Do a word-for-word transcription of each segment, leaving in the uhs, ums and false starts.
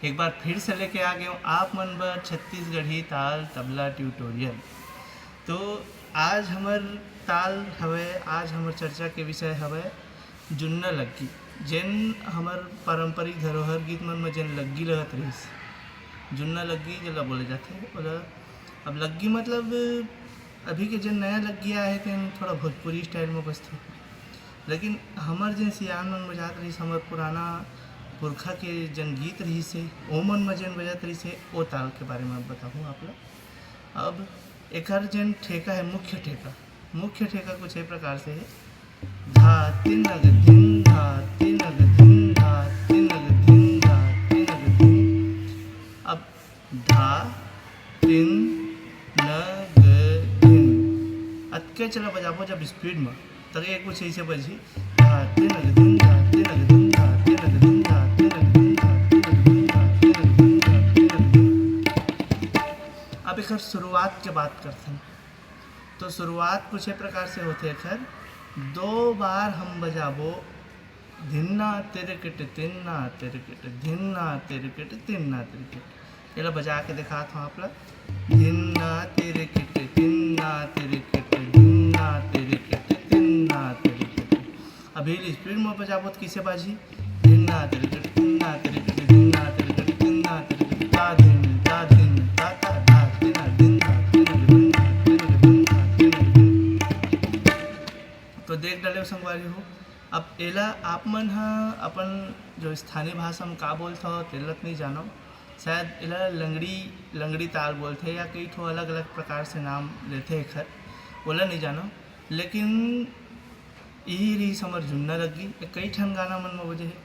एक बार फिर से लेके आ गए हूँ आप मन बर छत्तीसगढ़ी ताल तबला ट्यूटोरियल। तो आज हमर ताल हवय, आज हमर चर्चा के विषय हवय जुन्ना लग्गी, जेन हमर पारंपरिक धरोहर गीत मन में जेन लग्गी लगत रहिस, जुन्ना लग्गी जेला बोले जाथे, ओला अब लग्गी मतलब अभी के जेन नया लग्गी आए हे, तेन थोड़ा भोजपुरी स्टाइल में बजथे, लेकिन हमर जेन सियान मन बजात रहिस, हमर पुराना पुरखा के जेन गीत रहिस हे, ओमन में जेन बजत रहिस हे, ओ ताल के बारे में बताहूँ आप ला। अब एकर जेन ठेका है, मुख्य ठेका, मुख्य ठेका कुछ ए प्रकार से है, धा तिनग धिन, धा तिनग धिन, धा तिनग धिन, धा तिनग धिन। अब धा तिन नग धिन, अतके चला बजाबो जब स्पीड में, तब एक कुछ ऐसे बजही, धा तिनग धिन, धा तिनग धिन, धा तिनग धिन, धा तिनग धिन, धा तिनग धिन, धा तिनग धिन, धा तिनग धिन। अब एकर शुरुआत के बात करथन, तो शुरुआत कुछ ए प्रकार से होथे एकर, दो बार हम बजाबो, धिन्ना तिरकिट, तिन्ना तिरकिट, धिन्ना तिरकिट, तिन्ना तिरकिट। एला बजा के दिखात हूँ आप ला। धिन्ना तिरकिट, तिन्ना तिरकिट, धिन्ना तिरकिट, तिन्ना तिरकिट। अभी स्पीड में बजाबो तो किसे बाजी? धिन्ना तिरकिट, तिन्ना तिरकिट, धिन्ना तिरकिट, तिन्ना तिरकिट, ता धिन, ता धिन, ता ता धा, तिना, धिन्ना, तिना, धिन्ना, तिना, धिन्ना, तिना, धिन। तो देख डाले संगवारी हो, अब एला आप मन ह अपन जो स्थानीय भाषा में का बोलथव, तेला तो नहीं जानो। शायद एला लंगड़ी, लंगड़ी ताल बोलथे या कई ठो अलग-अलग प्रकार से नाम लेथे एखर, ओला नहीं जानो। लेकिन यही रहिस हमर जुन्ना लग्गी। ए कई ठन गाना मन में बजे हे,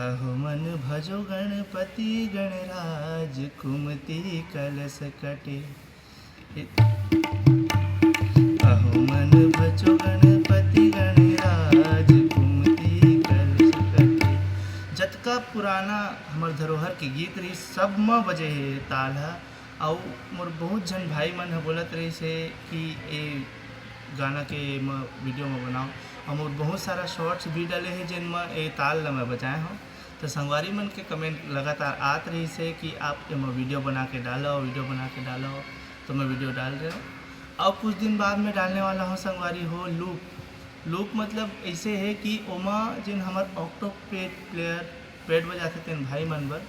"अहो मन भजो गणपति गणराज कुमति कलश कटे।" अहो मन भजो गणपति गणराज कुमति कलश कटे। जतका पुराना हमर धरोहर के गीत रहिस, सब म बजे हे ताल ह। अउ मोर बहुत झन भाई मन ह बोलत रहिस हे कि ए गाना के म वीडियो म बनाओ। अउ मोर बहुत सारा शॉर्ट्स भी डले हे, जेन म ए ताल ल मैं बजाए हव। तो संगवारी मन के कमेंट लगातार आत रहिस हे कि आप एमा वीडियो बना के डालो, वीडियो बना के डालो, तो मैं वीडियो डाल रहे हूँ। अब कुछ दिन बाद में डालने वाला हूँ संगवारी हो लूप। लूप मतलब ऐसे है कि ओमा जेन हमर ऑक्टोपैड प्लेयर, पैड बजाथे तेन भाई मन बर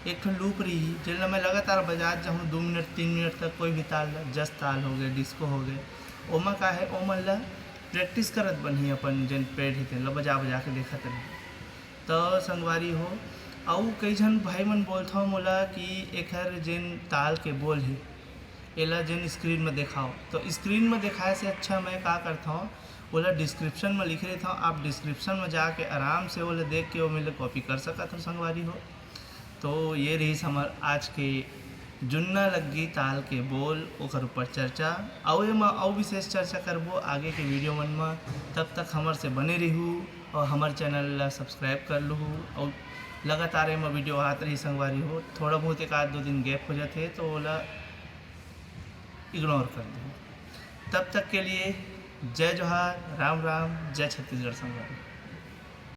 एक ठो लूप रही, जेन ला मैं लगातार बजात जाहूँ दो मिनट तीन मिनट तक। कोई भी ताल, जस ताल हो गए, डिस्को हो गए, ओमा का है, ओमन ला प्रैक्टिस करत बनही, अपन जेन पैड हे तेन ला बजा बजा के देखत रही। तो संगवारी हो, अउ कई झन भाई मन बोलथव मोला कि एखर जेन ताल के बोल हे, एला जेन स्क्रीन में देखाओ। तो स्क्रीन में देखाए से अच्छा मैं का करथव, ओला डिस्क्रिप्शन में लिख लेथव। आप डिस्क्रिप्शन में जाके आराम से ओला देख के ओमे ले कॉपी कर सकत हो संगवारी हो। तो ये रहिस हमर आज के जुन्ना लग्गी ताल के बोल, ओकर ऊपर चर्चा। अउ एमा अउ विशेष चर्चा करबो आगे के वीडियो मन म। तब तक हमर से बने रहू और हमर चैनल ला सब्सक्राइब कर लूहू। और लगातार एमा वीडियो आत रही संगवारी हो, थोड़ा बहुत एक आध दो दिन गैप हो जाथे तो ओला इग्नोर कर दू। तब तक के लिए जय जोहार, राम राम, जय छत्तीसगढ़ संगवारी।